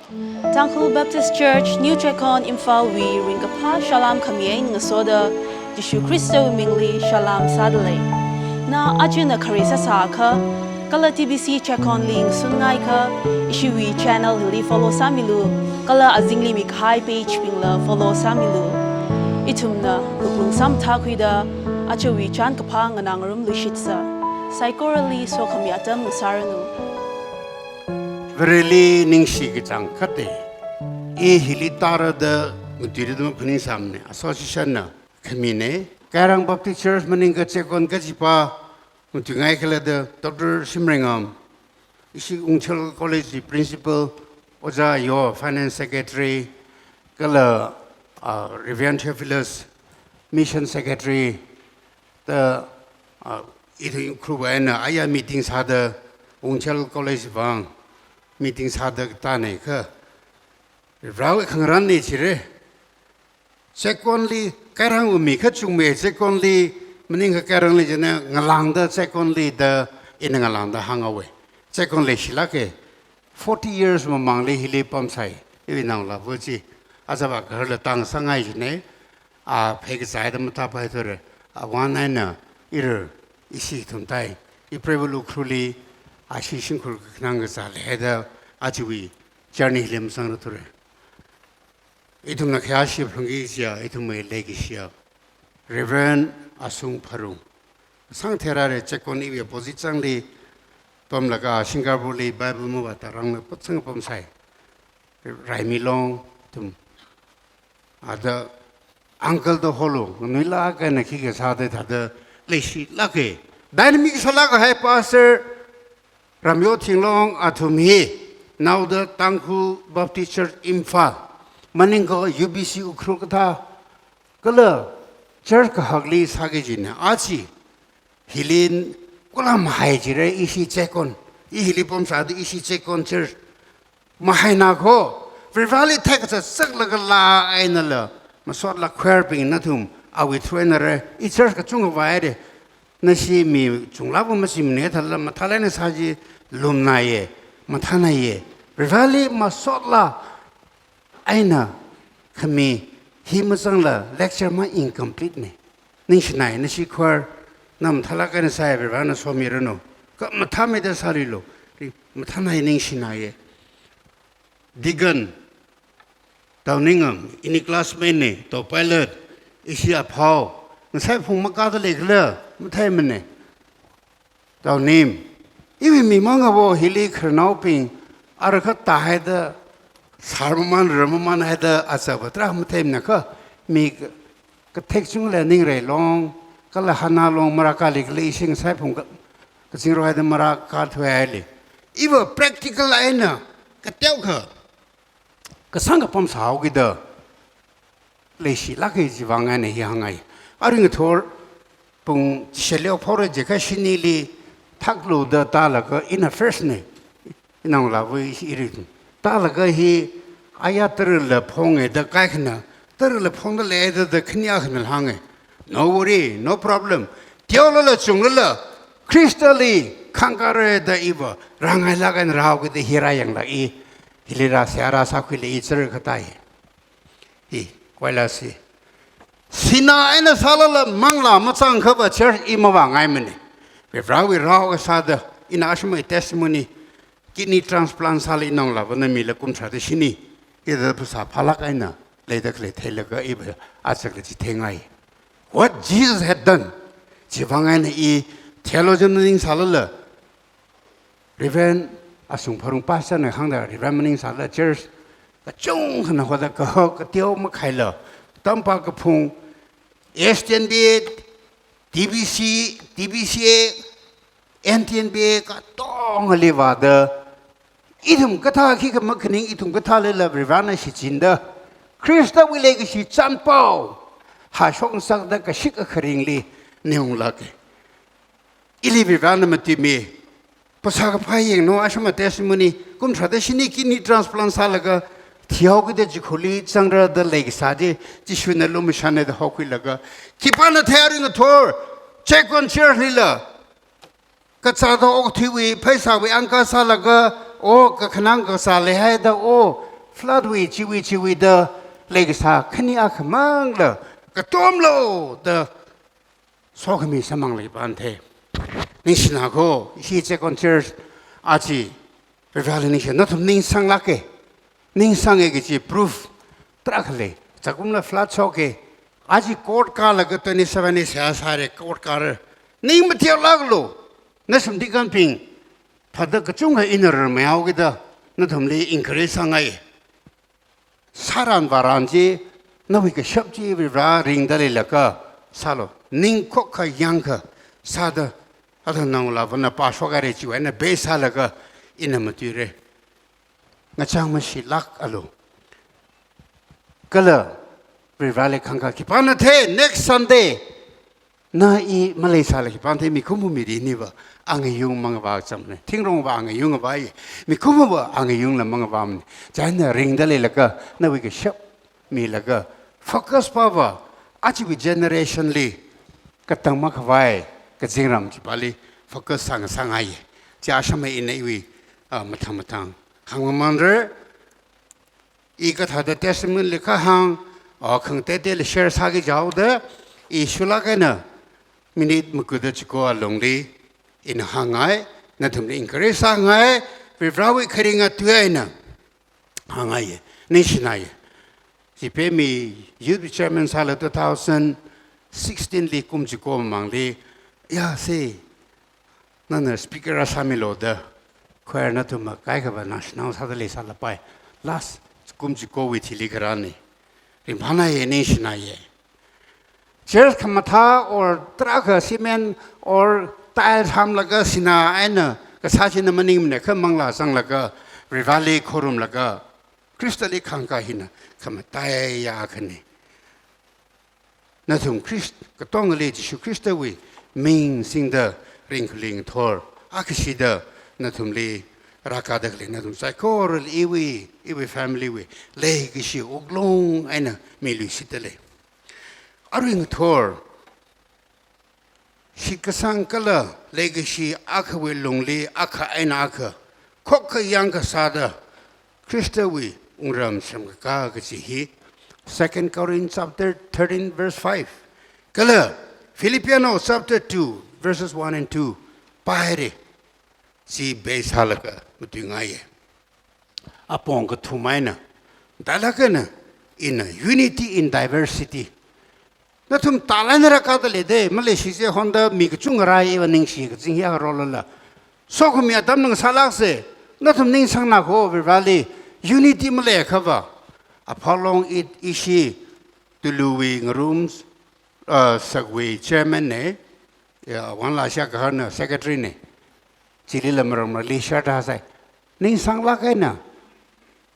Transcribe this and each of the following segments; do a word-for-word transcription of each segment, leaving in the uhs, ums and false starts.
Tangkhul Baptist Church, New Checkon, Imphal wui ringkaphā salām khami eina ngasoda, Jishu Khristawui mingli salām sādalei. Na aja na khare sāsākha, kala T B C Checkon li ngasunngaiakha, ishiwui channel hili follow sāmilu, kala azingli mikahai page bingla follow sāmilu. Ithumna wuklung samathākhuida, ajawui chānkaphā nganāngarumluishitsa. Saikorali sokhami atam ngasāranu. Vareli ningshi kachangkhatta, i hili tarada matuirada maphaningsāmana, association na khamina. Kairang Baptist Church maningakha Checkon kajipa matuingai khalada Doctor Shimreingam, ishi Wungchal College Principal, Ojā Yo, Finance Secretary, kala, ah, Reverend Theophilus, Mission Secretary, da, ah, ithum Ukhrul wui eina aya meeting sāda, Wungchal College vang meeting sāda tānakha, Varewui khangarānna jira. Checkon li Kairangwui mi kachungmei Checkon li, maningakha Kairang li jina ngalāngda Checkon li da, ina ngalāngda hānghaowa. Checkon leishilāka. Forty years mamangli hili pamsai, iwui naongalāva chi. Ajava gaharla tang sāngai jina, a phei kazāda matāpaithura, a wan eina ira ishi ithum tai, i preivalu Ukhrulli, ashi shimkhur kakhanang kazā leihaida, ajawui journey hili mazangrathura. Ithumna khayāshi phalungki kajiya, ithumwui leikashiya Reverend Asung Pharung. Sangtherare Checkon iwui opposite zangli pamlaga Singapore li Bible mavātārangla pachang pamsai. Raimi Long ithum. Ada uncle da holo, nganuilāk eina khikha sāda thāda leishilāka. Dynamic sālāk kahai Pastor Ramyo Thinglong athum hi, naoda Tangkhul Baptist Church Imphal, maningakha U B C Ukhrul kathā, kala church kahakli sāki kajina, aja hili kula mahai jira ishi Checkon, i hili pamsāda ishi Checkon church. Mahaina kho, Vareli thei kazā saklaga laa einala, masotla choir bing nathum, awui through einara, i church kachungkha vāhaira, nashi mi chunglāva mashimana thālala, mathālāk eina sā chi lumnaiya, mathānaiya. Vareli masotla eina khami hi mazangla lecture ma incomplete na. Ningshinai, nashi choir, na mathālāk eina sāya, Varena somiranu. Kha mathāmeida sāluilu. Ri mathānai ningshinaiya. Deacon Taoningam, ini classmate na, Tao Pilot, ishi aphao, ngasaiphung makāda leikhala, matheimana. Taonim, iwui mi mangavo hili khararnaobing, ara kha tāhaida, sar maman, rar maman haida, aja patra matheimana kha, mi ka-, kathek chungla Ningreilong, kala Hanalong, marākāli kala ishi ngasaiphung ka-, kazingrok haida marākāthuihaili. Iva practical eina, kateokha, kasang kapam sāhaokida, leishilāka, chiwui vang eina hi hāngngai. Arui ngathor pung shileo phaora jiakha shinili thaklu da tālaga ina first na, inaongalāva iri. Tālaga hi aya tarala phonga da kaikhana, tarala phongda leida da khani akhana hānga. No worry, no problem. Teolala chunglala, Khristali khangkāra da iva rāngailāk eina rāhaokida hi rāyanglāk i, hili rāsā rāsākhuili i church katāi. Hi, koila si. Sinā eina sālala manglā mazangkhava church i mavāngaimana. Varewui rao kasāda, ina ashmai testimony, kidney transplant sāli naongalāvana mila kum tharāda shini, ida phasā phālāk eina, leida khalei theilaga iva achakla chitheingai. What Jesus had done, chiwui vang eina i theologian maningsālala, Reverend Asung Pharung pastor na hāngda Reverend maningsāla church kachungkhana hoda kaho kateo makhaila, tampa kaphung, S T N B A, T B C, T B C A, N T N B A katongali vāda, ithum kathā khikha makhaning, ithum kathālila Varena shichinda, Khristawui leikashi chānpao hāshok ngasakda kashik akharingli ninglāka. Ili Varena matuimi, phasā kaphā yanglu, ashmai testimony, kum tharāda shini kidney transplant sālaga, thihaokida chikhurli zangra da leikasā chi, Jishuna lumashanna da haokhuilaga, khipāna thei arui ngathor, Checkon church lila, kazāda okathuiwui, pheisāwui angka sālaga, o kakhanang kazā leihaida, o flood wui chiwui chiwui da leikasā khani akhamangla katomlo da sokhami samang leipān the. Ningshina kho, ishi Checkon Church aja Varivarali ningshi, nathum ningsanglāke. Ningsange kaji proof tarākha lei. Chākumla flood shoke. Aja court kālaga twenty-seven years seihā sāre, court kāra. Ning mateolāklu. Nathum deaconbing thāda kachungkha ina rarmeihaokida nathumli encourage sāngai. Sāran vāran chi, nawui kashap chi Varivara ringda leilaga sālu. Ning khokkha yangkha sāda, athang naongalāvana pāshok haire chiwui eina base sālaga ina matuire. Ngachang mashilākalu. Kala Varivarali khangkā khipāna the, next Sunday na i maleisāla khipāna the, mikumowui mirinva angayung mangavā chamne. Thingrongva angayungva ye, mikumova angayungla mangavāmane. Chieina ringda leilaga nawui kashap milaga focus pava ajawui generation li katang makhavai kazingram chipāli focus sāngasakngaiye. Chi ashamai ina iwui, ah, mathang mathang hāngmamānra. I kathāda testimony li kahāng, ah, khangateiteili share sāki jihaoda, i shulāk eina minute makuda chiko alungli ina hāngngai, nathumli encourage sāngai, Varivarawui kharinga tui eina hāngngaiye, ningshinaiye. Chi pemi youth chairman sāla two thousand sixteen li kum chiko mamangli, ya se, nana speaker rāsāmilu da, choir nathum kaikhava national sāda leisālapai. Last kum chikowui thili kharāne. Ringphānaiye, ningshinaiye. Church khamathā or tarākha cement or tiles hamlaga sinā eina kasā china maningmane, kha manglā zanglaga, Varivarali khorumlaga, Khristali khangkā hina khamataiya akhane. Nathum Khrist, katongali Jishu Khristawui ming singda ringkhaling thor akhashida nathumli rākāda khalei nathum saikorali iwui, iwui family wui leikashi wuklung eina miluishitda lei. Arui ngathor shitkasang kala leikashi akhawui lungli akha eina akha khokkha yangkha sāda Khristawui wungram semkakā kaji hi Second Corinth chapter thirteen verse five kala Philippians chapter two verses one and two pāhaire. Chi base sālaga matuingaiye. Apong kathum eina, dalakana, ina unity in diversity. Nathum tālaina rākāda lei de, maleishize honda mi kachungkha rāi iva ningshi kazing hi akha rolala. Sokhami atam nang sālākse, nathum ningsangna kho Varivarali, unity maleiakhava. Aphalong it ishi tuluwui ngarum, uh, sakwui chairman ne, ya, Wanglashia Gaharna secretary ne. Chilila maramrali share sāsai. Ningsanglāk eina,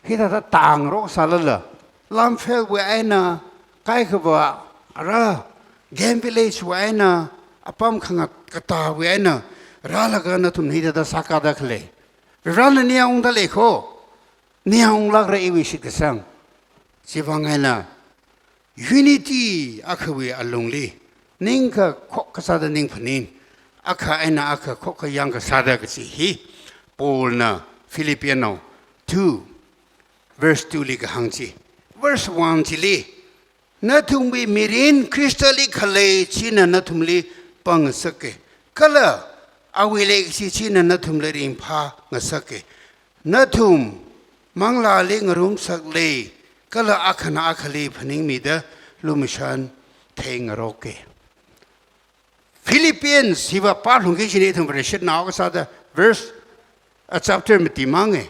hithāda tāngarok sālala, Lamphel wui eina, kaikhava ara, Game Village wui eina, apam khangat katāwui eina, rālaga nathum hithāda sākāda khalei. Varivarana ningyāng ungda lei kho, ningyāng unglākra iwui shitkasang. Chivang eina, unity akhawui alungli, ningkha khokkha sāda ning phaning, akha eina akha khokkha yangkha sāda kaji hi, Paulna Philippians two, verse two li kahāng chi. Verse one chili, nathumwui mirin Khristali khalei china nathumli pangngasake. Kala awui leikashi china nathumli ringphāngasake. Nathum manglāli ngarumsak lei, kala akhana akhali phaningmida lumashan theingaroke. Philippians hiva pālungki kajina ithum Vareshinao kasāda verse, a chapter mati mange.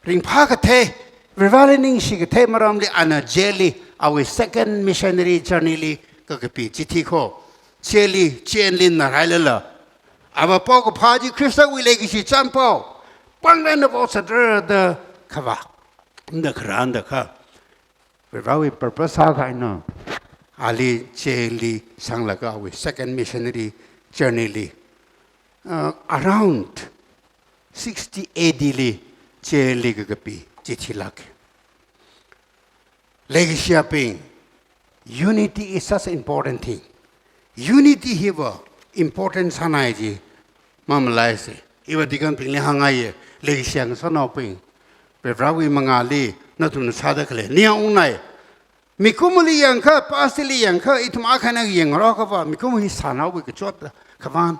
Ringphā kathei, Varivarali ningshi kathei maramli ana jail li, awui second missionary journey li kakapi chithi kho. Jail li, chain li narailala, ava paokaphā chi Khristawui leikashi chānpao, pānglaina vaosatra da khavā, da kharānda kha. Varivarawui purpose sākha eina, ali jail li sanglaga awui second missionary journey li, uh, around sixty A D li jail li kakapi chithilāke. Leikashiyabing, unity is such an important thing. Unity hiva important sānai chi mamalaise. Iva deaconbingli hāngngaiye, leikashiya ngasotnaobing, Varivarawui mangāli nathumna sāda khalei. Ning ungnai. Mikumoli yangakha, past li yangakha, ithum akha eina yangrokha va, mikum hi sānaowui kachot khavāng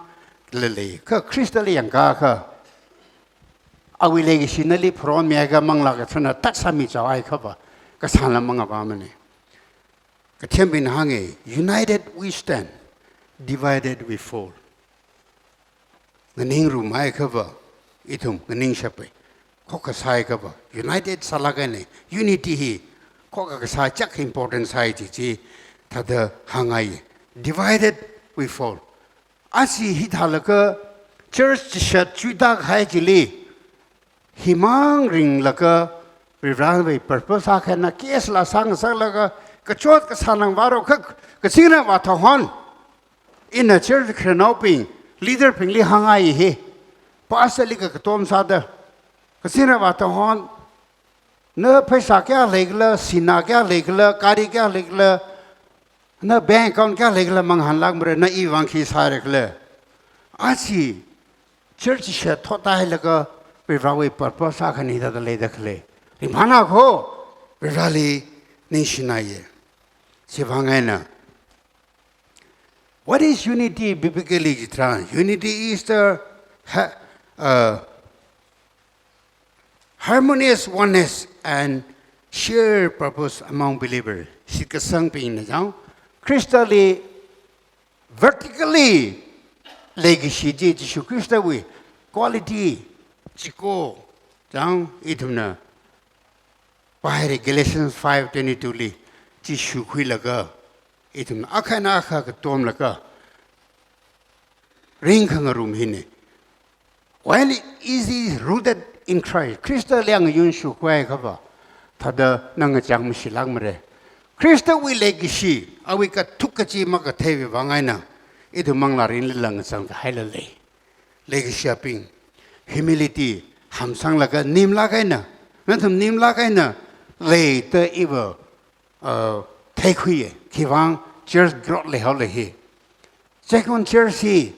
lei. Kha Khristali yangakha, awui legacy nali pharonmiakha manglā kathāna tatsāmi chao ai kha va, kasāna mangavāmana. Kathembing hānga, "United we stand, divided we fall." Nganingrumai kha va, ithum nganingshapa. Khokkha sāi kha va, united sālāk eina, unity hi khokkha kasā chāk important sāi chi chi, thāda hāngai. Divided we fall. Aja hithālaga church chishat chuida kahai chili, himang ringlaga, Varivarawui purpose akha eina case la sāngasaklaga, kachot kasā nang vāro kha, kazingra vātahon. Ina church khararnaobing, leader bingli hāngai hi. Pastor li kakatom sāda. Kazingra vātahon. Na pheisā kayā leikhala, sinā kayā leikhala, gari kayā leikhala, na bank account kayā leikhala, mangahānlākmara, na iwui vang khi sāra khala. Aja church chishat thotda hailaga, Varivarawui purpose akha eina thāda leida khalei. Ringphāna kho, Varivarali ningshinaiya. Chiwui vang eina. What is unity biblically, chitharan? Unity is the ha-, uh, harmonious oneness and shared purpose among believers. Shitkasangbingna chang, Khristali vertically leikashi chi Jishu Khristawui quality chiko chang ithumna pāhaira Galatians five twenty-two li Jishu khuilaga ithumna akha eina akha katomlaga ringkhangarum hina. While it is rooted in Christ, Khristali ngayun shukhuiakha va, thāda ngachang mashilākmara. Khristawui leikashi, awui kathuk kachi makatheiwui vang eina, ithum manglā mirinli ngachang kahaila lei. Leikashiyabing, humility, hamsanglaga nimlāk eina, nathum nimlāk eina leida iva, uh, theikhuiya, khiwui vang church growth leihaolei hi. Second church hi,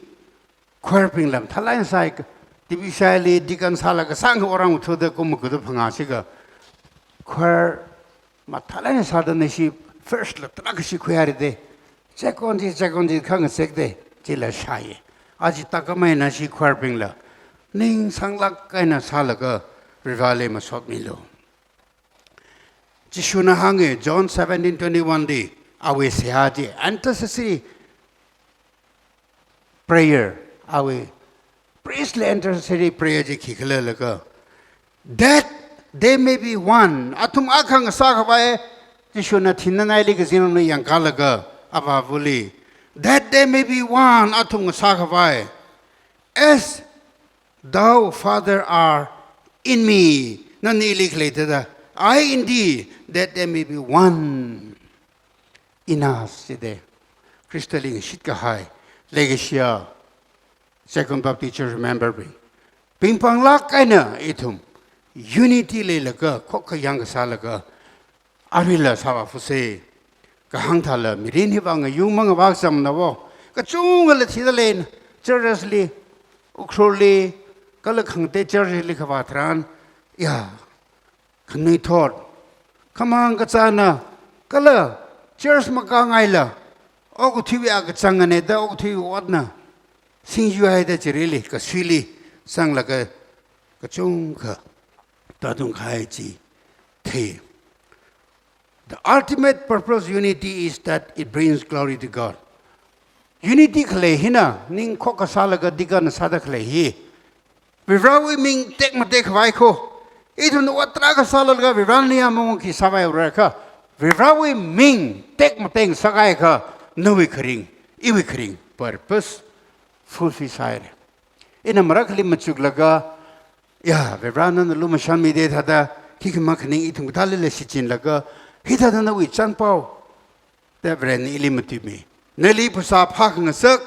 choir bingla mathālāk eina sāi, T B C I li deacon sālaga sāngkha orang thuda kum makuda phangā shikha. Choir mathālāk eina sāda nashi first la tarākha shi khuihaira da. Second chi, second chi khangazek da. Chila shāi. Aja thākhamei nashi choir bingla ningsanglāk eina sālaga Varivarali masotmilu. Jishuna hānga John seventeen twenty-one li, awui seihā chi, intercessory prayer, awui priestly intercessory prayer chi khikhala laga, "That they may be one." Athum akha ngasākhavai, Jishuna thinnaili kazingrumli yangkalaga, Avāvali, "That they may be one," athum ngasākhavai. "As thou, Father, art in me." Nana ili khalei thāda, "I in thee, that they may be one in us," jida. Khristali ngashitkahai, leikashiya, Second Baptist Church member bing. Pingpanglāk eina ithum, unity leilaga, khokkha yangkasālaga, aruila sāvāfusa. Kahāng thāla, mirin hiva ngayung mangavā kachamna vo. Kachungkhala thida leina, churches li, Ukhrulli, kala khangatei church li kavā tharan, ya, khanuithot, khamang kazāna, kala church makāngaila, okathuiwui akachang ngane da okathuiwui otna, singyu haida chirili, kasuili, sanglaga, kachungkha, tātung kahai chi, thei. The ultimate purpose unity is that it brings glory to God. Unity khalei hina, ning khokkha sālaga deacon sāda khalei hi. Varivarawui ming tekmateikhavai kho. Ithumna ot tarākha sālaga Varivarana ya mong khi sāvai ura kha. Varivarawui ming tekmatei sākahai kha, nawui kharing, iwui kharing, purpose fulfill sāhaira. Ina marakhali machuklaga, ya, Varivarana lumashanmida thāda, khikha makhaning ithum kathālila shichinlaga, hithāda nawui chānpao, da Varena ili matuimi. Nali phasā phākhangasak,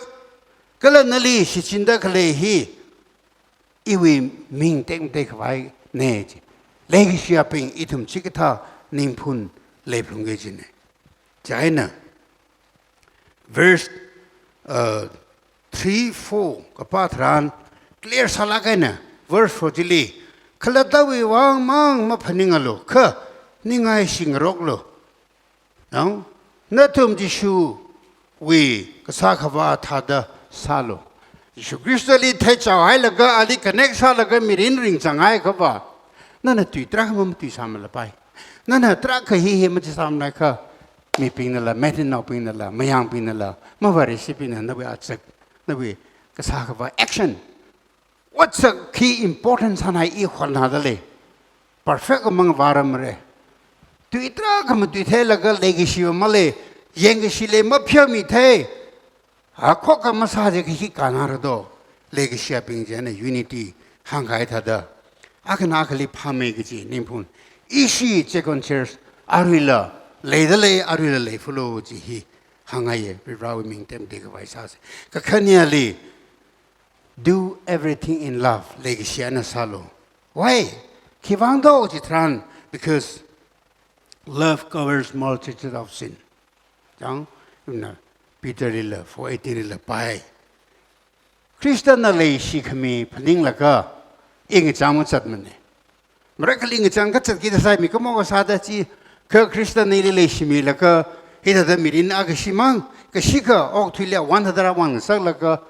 kala nali shichinda khalei hi, iwui ming tekmateikhavai ne chi. Leikashiyabing ithum chikathā ningphun leiphalungki kajina. Chieina, verse, uh, three, four kapā tharan clear sālāk eina, verse four chili, Khalattawui vang mang maphaningalu, kha ningai shingaroklu. Nang, nathum Jishuwui kasā khavā thāda sālu. Jishu Khristali theichao hailaga, ali connect sālaga mirin ringchang hai khavā, nana tui tarākha matuisāmalapai. Nana tarākha hi hi machasāmalaikha, mibingnala, meitinaobingnala, mayāngbingnala, mavareshibingna nawui achak, nawui kasā khavā action, otsak khi important sānai i hotnada lei. Perfect mang vāramre. Tui tarākha matuitheilaga leikashiva malei, yangkashile mapheomithei, hakhokha masā chi khi kannara do. Leikashiyabing china unity hāngkahai thāda, akhana akhali phāmei kaji ningphun. Ishi Checkon Church aruila leida lei, aruila leifulu chi hi hāngngaiye, Varivarawui ming temde khavai sāsa. Kakhaneli, do everything in love, leikashi eina sālu. Why? Khivang do chitharan, because love covers multitude of sin. Chang, na, Peter lila, four eighteen lila pāhai. Khristana leishi khami phaninglaga, i ngachang machatmane. Marakhali ngachang kachat kida sai mi kamo kasāda chi, kha Khristana ili leishimilaga, hithāda mirin akha shimang, kashikha, okthuili awon thāda rawon ngasaklaga,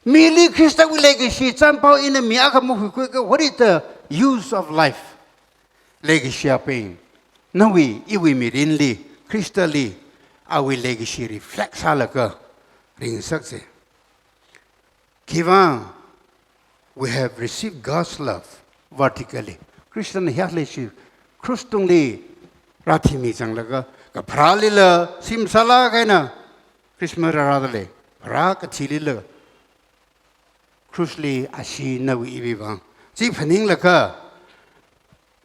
mili Khristawui leikashi chānpao ina mi akha mahuikhuiakha, what is the use of life? Leikashiyabing, nawui, iwui mirinli, Khristali, awui leikashi reflect sālaga, ringngasakse. Khivang, we have received God's love vertically. Khristana hiyākha leishi, krus tungli rāthimi changlaga, kapharālila, shim sālaga eina, Christmas rārāda lei, pharā kathilila, krusli ashee nawui iwui vang. Chi phaninglaga,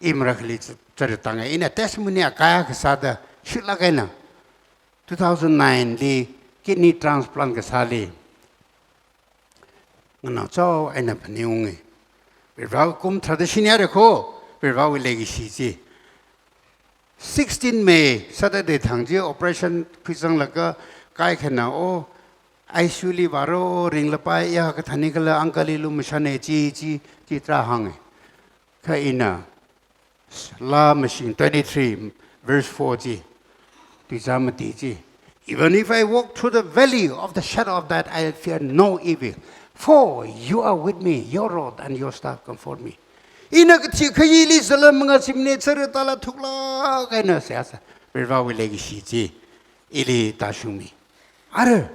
i marakhali ch-, chara tāngai, ina testimony akha kasāda, shutlaga eina, two thousand nine li kidney transplant kasāli, nganao chao eina phaningunge. Varivara kum tradition yare kho, Varivarawui leikashi chi. Sixteen May, Saturday thang chi operation khuizanglaga kaikhana o, I C U li vāra ringlapai ya kathāni kala uncle li lumashane chi, chi, chi tarā hānge. Kha ina, Laa mashing twenty-three, verse four chi, tuizā mati chi. "Even if I walk through the valley of the shadow of death, I'll fear no evil. For you are with me, your rod and your staff comfort me." Ina kathi khayili zalam manga chimne chara tāla thuklaga eina seihā sā. Varivarawui leikashi chi, ili tāshungmi. Ara,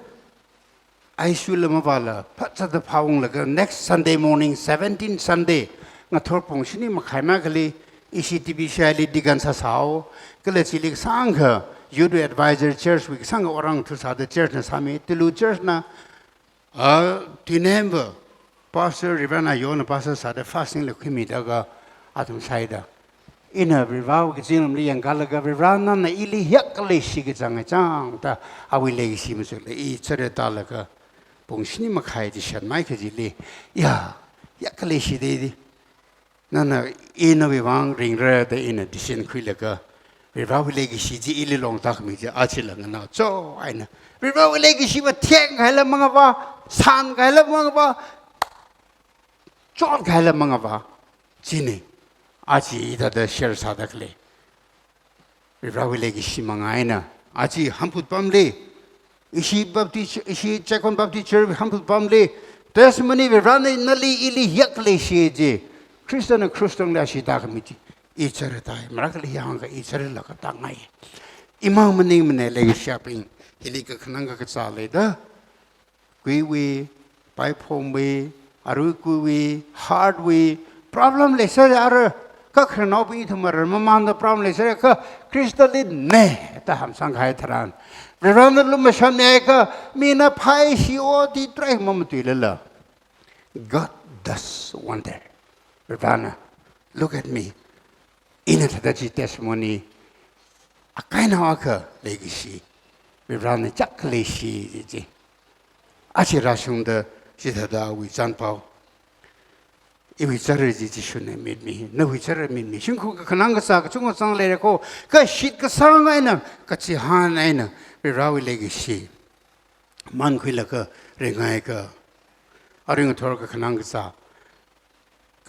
I C U la mavāla, phāzāda phāunglaga next Sunday morning, seventeen Sunday, ngathor pung shini makhai makhali, ishi T B C I li deacon sāsāo, kala chili kasāngkha, youth advisor church wui kasāngkha orang thusāda church na sāmi, Tulu church na, ah, Tuinemva, Pastor Reverend Ayona pastor sāda fasting la khuimidaga athum sāida. Ina Varivarawui kazingramli yangkalaga Varivara nana ili hiyākha leishi kachang chang da awui leikashi machukla i chara tālaga pung shini makhai chi shanmai kajili. Ya, hiyākha leishi de di. Nana i nawui vang ringra da ina decision khuilaga, Varivarawui leikashi chi ili longtākhami chi achila nganao chao eina. Varivarawui leikashi va theng kahaila mangava, san kahaila mangava, chot kahaila mangava. Chine, aja hithāda share sāda khalei. Varivarawui leikashi manga eina, aja Hangphut pamli, ishi Baptist, ishi Checkon Baptist Church Hangphut pamli, testimony Varivarana nali ili hiyākha leishi chi, Khristana krus tungli ashee tākhami chi, i chara tāi, marakhali hāngkha i charalaga tāngai. Imang maningmane leikashiyabing, hili kakhanang kakazā leida. Kuiwui, paiphongwui, arui kuiwui, heart wui, problem leisāra, kakhararnaobing ithum ara mamānda problem leisāra, kha Khristali ne, da hamsang kahai tharan. Varivarana lumashanmi akha, mina phaishi o di trai mamatuilala. God does wonder. Varivarana, look at me. Ina thāda chi testimony, akaina akha leikashi, Varivarana chak leishi chi chi. Aja rāshungda chithāda awui chānpao. Iwui chara chi Jishuna mitmi, nawui chara mitmi. Shingkhu kakhanang kasā kachungkha zangleira kho, kashit kasāng eina, kachihān eina, Varivarawui leikashi mankhuilaga ringngaiakha, arui ngathor kakhanang kasā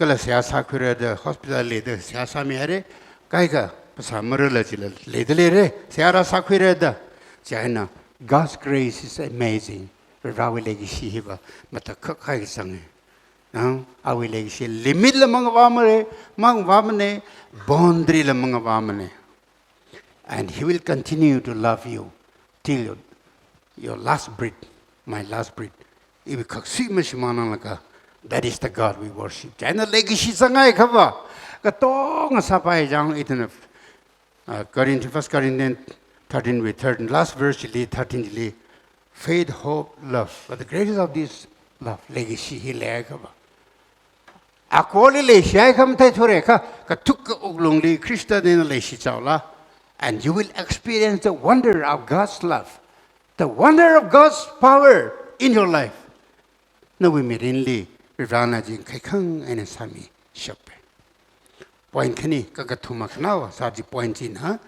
Kala seihā sākhuira da, hospital leida seihā sāmihaira. Kaikha phasā marala chila leida leira, seihā rāsākhuira da. Chieina, God's grace is amazing. Varewui leikashi hiva matakhak kahai kachang e. Nang, awui leikashi limit la mangavāmara, mangavāmana, boundary la mangavāmana. And He will continue to love you till your, your last breath, my last breath. Iwui khaksui mashimānlāka. That is the God we worship. Chieina leikashi zanghaiakhava katonga sāpai jang ithumna, uh, Corinthians, First Corinthians thirteen wui thirteen, last verse chili, thirteen chili, faith, hope, love. But the greatest of this love, leikashi hi leiakhava. Akholi leishihaiakha matheithura kha, kathuk kha wuklungli Khristali na leishichaola. And you will experience the wonder of God's love, the wonder of God's power in your life. Nawui mirinli Varena chi khaikhang eina sāmishapa. Point khani, kakathuma khanaowa sā chi point china,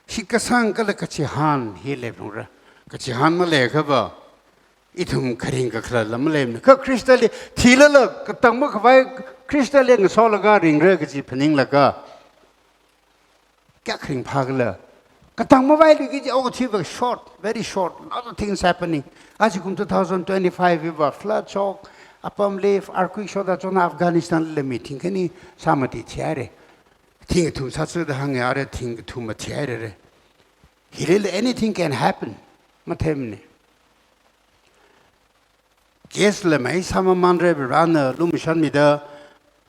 shitkasang kala kachihān hi leiphalungra. Kachihān maleiakhava, ithum kharing kakhalatla maleimana. Kha Khristali thilala katang makhavai, Khristali ngasolaga ringra kaji phaninglaga, kayākha ringphākhala. Katang mavailuiki kaji, oh, thiva short, very short, lot of things happening. Ajakum two thousand twenty-five hiva flood shock, apamli earthquake shokda chona Afghanistanli mi thingkhani sāmati thihaira. Thingkathum sāthuda hānga, ara thingkathum mathihairara. Hilila anything can happen. Matheimana. Gas la mei sāmamānra, Varena lumashanmida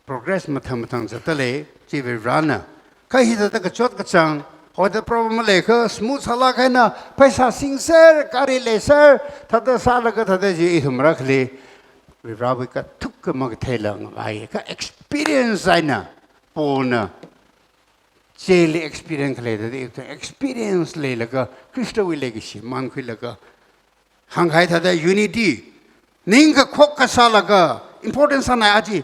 progress mathang mathang zatdalei, chi Varena. Kha hithāda kachot kachāng, hoda problem maleiakha smooth sālāk eina, pheisā singser, gari leiser, thāda sālaga thāda chi ithum marakhali, Varewui kathuk kha makatheila ngavai, kha experience eina, Paulna, chili experience khalei thāda, experience leilaga, Khristawui leikashi mankhuilaga, hānghai thāda unity, ningkha khokkha sālaga, important sānai aja,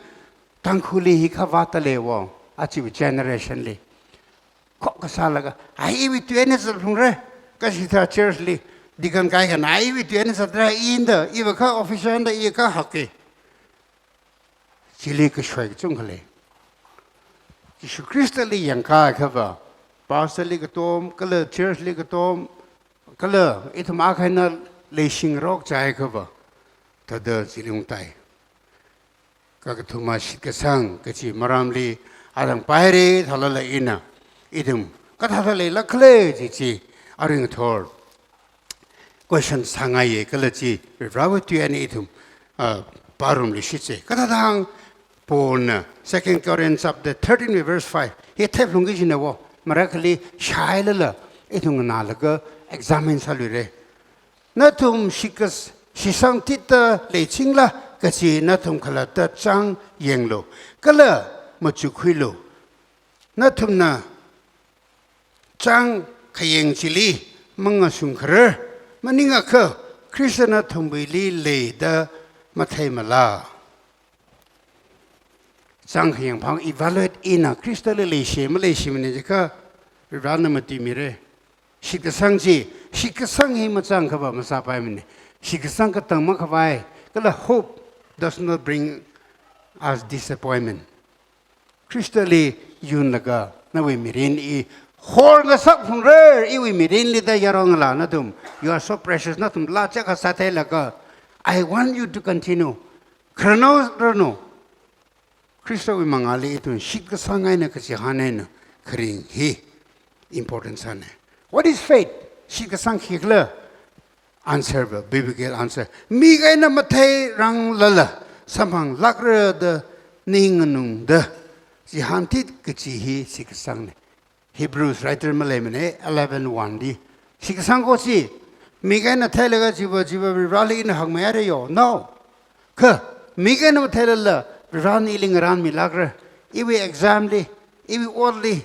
Tangkhulli hi khavātdalei wo, aja generation li. Khokkha sālaga, ai iwui tui eina zatphalungra, kashitha church li, deacon kaikhana, ai iwui tui eina zatra, i ina da, iva kha officer da, i kha hake. Chili kashoi kachungkha lei. Jishu Khristali yangkāakhava, pastor li katom, kala church li katom, kala ithum akha eina leishingarok jiakhava, thāda chili ungtai. Kakathuma shitkasang kachi maramli arang pairi thalala ina, ithum kathāda leilākkhala chi chi, aring thor question sāngaiya kala chi, Varewui tui eina ithum, ah, parumli shitsa. Kathāda hāng Paulna, Second Corinthians chapter thirteen verse five. Hi theiphalungki kajina wo, marakhali shailala, ithum nganālaga examine sāluira. Nathum shikas-, shisang tita leichingla kachi nathum khalatta chāng yanglu. Kala machukhuilu. Nathumna chāng khayang chili mangashungkharar, maningakha Khrista nathumwuili lei da matheimala. Chāng khayang phang evaluate ina Khristali leishi maleishi mane jiakha, Varena matuimira. Shitkasang chi, shitkasang hi machāngkhava masāpaimana. Shitkasang katang makhavai, kala hope does not bring us disappointment. Khristali yunlaga, nawui mirin hi horngasakphalungra, iwui mirinli da yaronla nathum. You are so precious, nathum laa chaka sātheilaga. I want you to continue. Khararnao rarnao. Khristawui mangāli ithum shitkasang eina kachihān eina kharing hi important sāna. What is faith? Shitkasang khikhala? Answer va, biblical answer. Mik eina matheiranglala samphanglākra da ning nganungda chihān thit kachi hi shitkasangna. Hebrews writer maleimana, eleven one li. Shitkasang ko chi, mik eina theilaga chiva, chiva Vareli ina hāngmeihaira yo. No. Kha, mik eina matheilala, Varena ili ngarānmilākra. Iwui exam li, iwui ot li,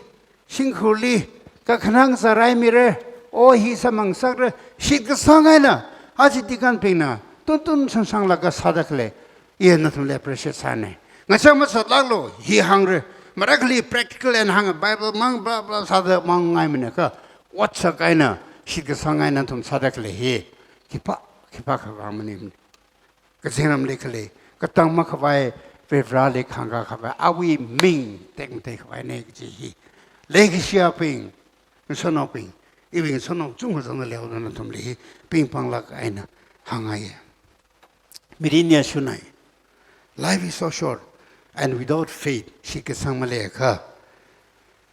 shimkhurli, kakhanang sāraimira, o hi samphang ngasakra, shitkasang eina, aja deaconbingna, tuntun sangsanglaga sāda khalei, i nathumli appreciate sāna. Ngachang mazatlāklu, hi hāngra, marakhali practical eina hānga Bible mang blah blah sāda mangngaimana kha, otsak eina, shitkasang eina nathum sāda khalei hi, khipā, khipākha vang maningmana. Kazingramli khalei, katang makhavai, Varivarali khāngkā khavai awui ming tekmatei khavaina kaji hi. Leikashiyabing, ngasotnaobing, iwui ngasotnao kachungkha zangda leoda nathumli hi pingpanglāk eina hāngngaiya. Mirin yāshunai. Life is so short, and without faith, shitkasang maleiakha,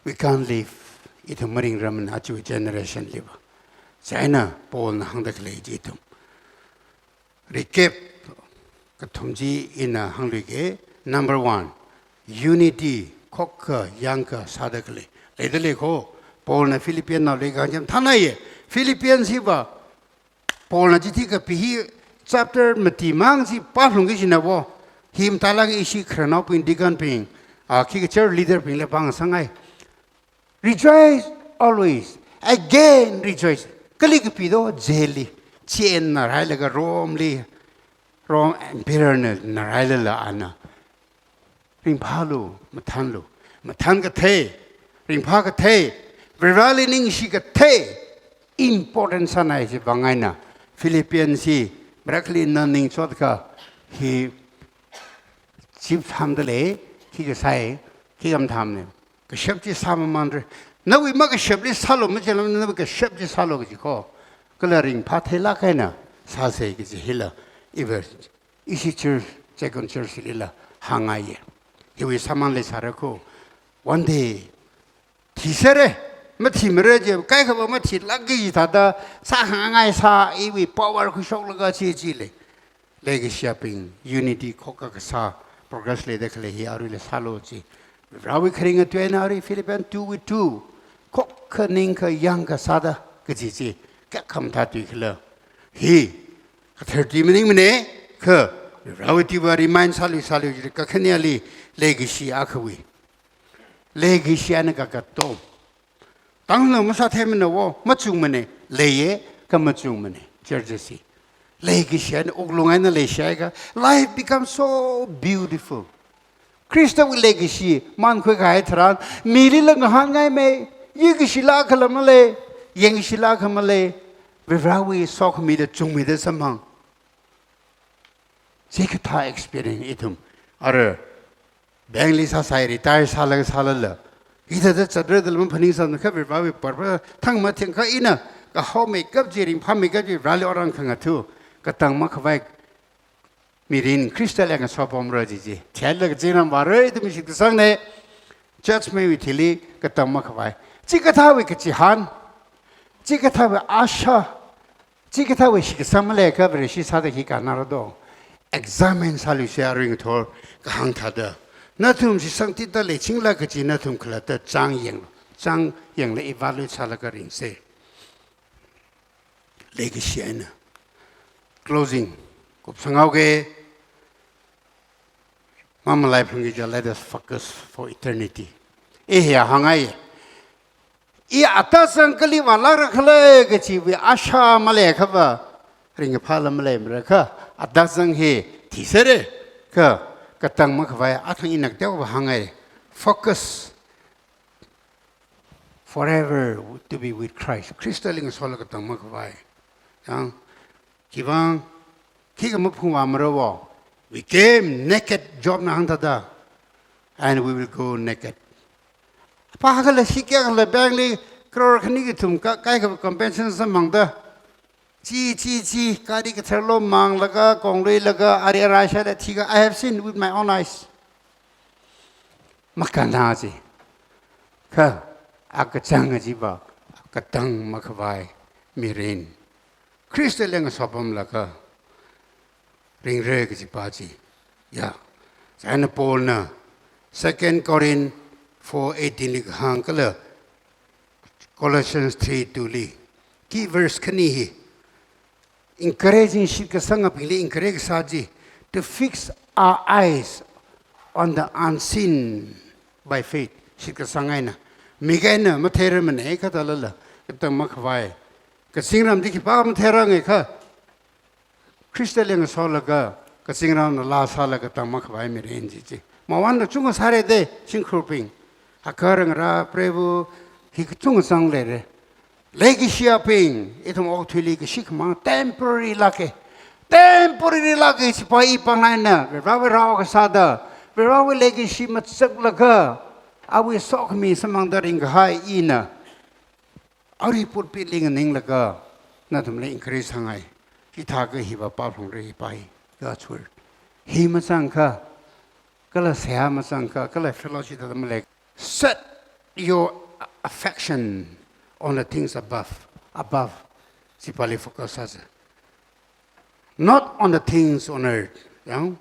we can't live. Ithum maringrarmana aja generation liva. Chieina Paulna hāngda khalei chi ithum recap kathum chi ina hāngluike. Number one, unity, khokkha yangkha sāda khalei. Leida lei kho, Paulna Philippians naoli kahāng chi mathānaiya. Philippians hiva Paulna chithi kapi hi chapter mati mang chi pāphalungki kajina vo. Hi mathālāk eina ishi khararnaobing, deaconbing, a, khikha church leaderbingli pāngasakngai. Rejoice always. Again rejoice. Kali kapi do, jail li. Chain na rāhailaga Rome li, Rome emperor na, na rāhailala ana, ringphālu, mathānlu. Mathān kathei, ringphā kathei, Varivarali ningshi kathei important sānai chiwui vang eina Philippians hi miracle na ning chotkha hi chip tham da lei, khikha sai, khikha mathāmana. Kashap chi sāmamanra. Nawui makashapli sālu, machilam nawui kashap chi sālu kaji kho. Kala ringphā theilāk eina sāsa kaji hila, iva ishi church, Checkon Church lila hāngngaiya. Hiwui sāman leisāra kho. One day, thisera, mathimara je, kaikhava mathilākki kaji thāda, sākhangai sā, iwui power khuishoklaga chi chi lei. Leikashiyabing, unity khokkha kasā, progress leida khalei hi aruila sālu chi. Varivarawui kharinga tui eina arui Philippians two wui two, khokkha ningkha yangkha sāda kaji chi, kayākha mathā tui khala. Hi kathar tui maningmana, kha Varivarawui tuiva remind sālui sālui chi kakhaneli leikashi akhawui. Leikashi eina kakatom. Tanglo masātheimana vo, machungmana, leiya, kha machungmana, church si. Leikashi eina wuklung eina leishaiakha, life becomes so beautiful. Khristawui leikashi mankhui kahai tharan, milila ngahānngaimei, yurkashila khala malei, yangkashila kha malei, Varivarawui sokhamida chungmida samphang. Chikathā experience ithum. Ara, bank li sāsai, retire sālaga sālala, hithāda chatra da lam phaningsam kha Varivarawui purpose thang matheng kha ina, kahaomeikap chi, ringphāmeikap chi Varivarali orang khangatha, katang makhavai mirin Khristali ngasopamra chi chi. Theilaga kazingram vāra, ithum shitkasangna, church meiwui thili katang makhavai. Chikathāwui kachihān, chikathāwui asha, chikathāwui shitkasang maleiakha Vareshi sāda khi kannara do. Examine sāluisa aring thor kahāng thāda. Nathum shitsang tita leichingla kaji nathum khalatta chang yanglu. Chang yangla evaluate sālaga ringsa. Leikashi eina. Closing. Kupsanghaoke. Mamalaiphalungki kaja, let us focus for eternity. Eh, ya hāngngai. I atazang kali vālākra khala kajiwui asha maleiakhava, ringphāla maleimara kha, atazang hi thisera kha, katang makhavai, athang ina kateokha hāngngai. Focus forever to be with Christ. Khristali ngasola katang makhavai. Yang, khiwuivang, khikha maphungvāmara vo. We came naked, Jobna hāngthāda, and we will go naked. Phākhala sikya khala bank li crore khani kathum ka, kaikha compensation samphangda. Chi, chi, chi, gari katharlo manglaga, kongluilaga, ari arai shaila thika, I have seen with my own eyes. Makānna chi. Kha, akachang chiva, katang makhavai mirin. Khristali ngasopamlaga ringra kajipa chi. Ya. Chieina Paulna Second Corinth four eighteen li kahāng kala Colossians three two li. Key verse khani hi. Encouraging shitkasangabingli encourage kasā chi. To fix our eyes on the unseen by faith. Shitkasang eina. Mik eina matheirarmana kha thālala, katang makhavai. Kazingramli khipā matheiranga kha, Khristali ngasolaga, kazingramna laa sālaga katang makhavai mirin chi chi. Mawanda chunga sāra de, shimkhurbing. Hakarang ra, prevu, hi kachunga zangleira. Leikashiyabing, ithum okathuili kashi khamang temporary lāka. Temporary lāka, chipa ipāng eina, Varivarawui rao kasāda, Varewui legacy mazaklaga, awui sokhami samphangda ringkahai ina, arui pulpit li nganinglaga, nathumli encourage sāngai. Hithākha hiva pāphalungra, hi pai, God's word. Hi mazangkha, kala seihā mazangkha, kala fellowship thāda malei. Set your affection on the things above, above. Chi pali focus sāsa. Not on the things on earth. Yang?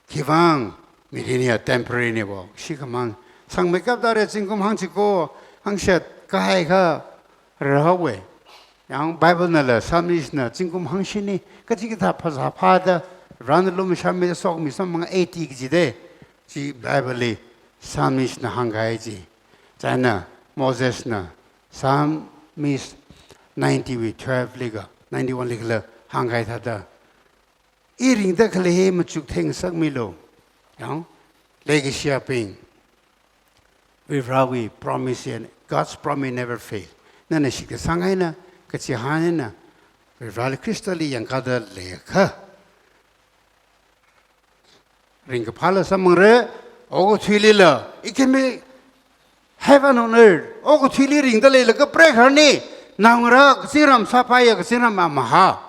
Khiwuivang, mirinli temporary ni bo. Shikhamang. Sangmeikap tare zingkum hangchiko, hangshat kahai kha rahaowe. Yang Bible nala Psalmist na zingkum hangshini, kachikathā phasā phāda, Varena lumashanmida sokhami samphanga eighty kajide. Chi Bible li Psalmist na hāngkahai chi. China Moses na Psalmist ninety wui twelve li kha, ninety-one li khala hāngkahai thāda. I ringda khalei hi machuk theingasakmilu. Yang, legacy abing. Varewui promise and God's promise never fail. Nana shitkasang eina, kachihān eina, Vareli Khristali yangkāda leiakha, ringkaphāla samphangra, okathuilila, it can be heaven on earth, okathuili ringda leilaga prekharni, naongarā kazingram sāpaiya, kazingram a maha.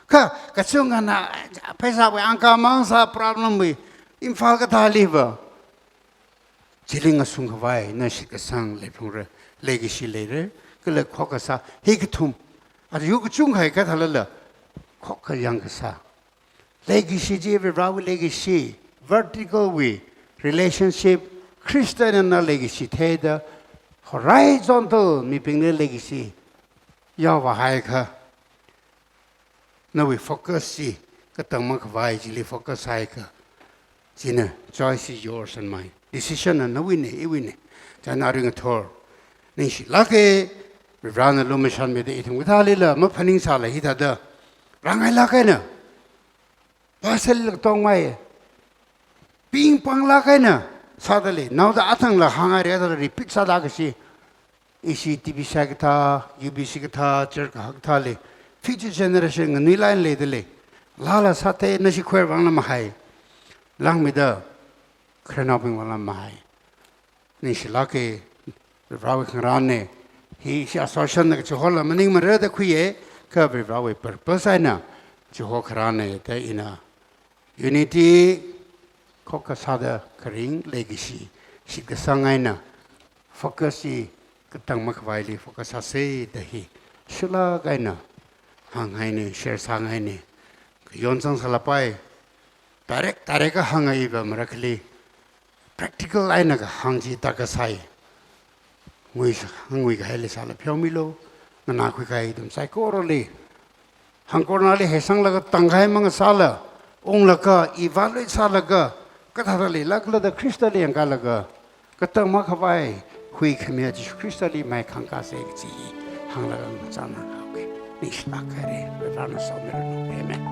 Kha, kachungkhana, pheisāwui angka mang sā problem wui, Imphal kathāli va. Chili ngasungkhavai, na shitkasang leiphalungra, legacy leira, kala khokkha sā, hi kathum. Aja yu kachungkha hi kathālala, khokkha yangkasā. Legacy chi, Varewui legacy, vertical wui relationship, Christian na legacy theida, horizontal mibingli legacy yaovāhaikha, nawui focus chi, katang makhavai chili focus haikha, china choice is yours and mine. Decision na nawuina, iwuina. China arui ngathor, ningshilāka, Varena lumashanmida ithum kathālila maphaningsāla hithāda rāngailāk eina, pasal tongmai, pingpanglāk eina sāda lei. Naoda athangla hānghaira da repeat sāda kashi. Ishi T B C kathā, U B C kathā, church kahak kathāli, future generation nganuilāk eina leida lei. Lala sāthei, nashi khuiwui vangla mahai. Langmeida, khararnaobing vangla mahai. Ningshilāka, Varewui khangarānna, hi ishi association na kachihola maningmara da khuiya, kha Varewui purpose eina, chiho kharānna da ina. Unity, khokkha sāda kharing legacy, shitkasang eina, focus chi katang makhavaili focus sāsa da hi, shilāk eina hānghaina, share sāngaina. Kayon zangsālapai, direct, direct kahāng iva marakhali, practical eina kahāng chi taka sai. Ngui, ngui kahaili sāla pheomilu, nganākhui kahai ithum saikorali. Hangkornali heisanglaga tangkahai mang sāla, unglaga, evaluate sālaga, kathāda leilākla da Khristali yangkālaga, katang makhavai, huikhamiya Jishu Khristali maikhangkāsa kachi hi, hānglaga ngachāna kaoke. Ningshilāk haira, Varena somiranu. Amen.